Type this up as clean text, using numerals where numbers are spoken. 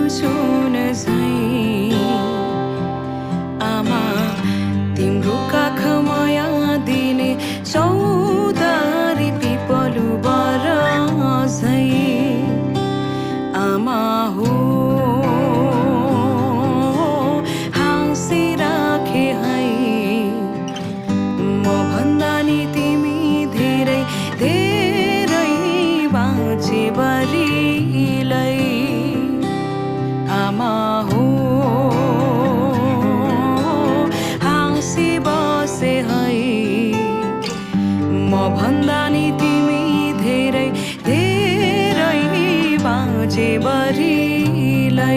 सुन झैं आमा तिम्रो काख माया दिने चौधारी पिपलु बर झैं आमा हो हाँसिराखे है म भन्दा नि तिमी धेरै धेरै बाँचे बरिलै आमा हो हाँसी बसे है म भन्दा नि तिमी धेरै धेरै बाँचे बरिलै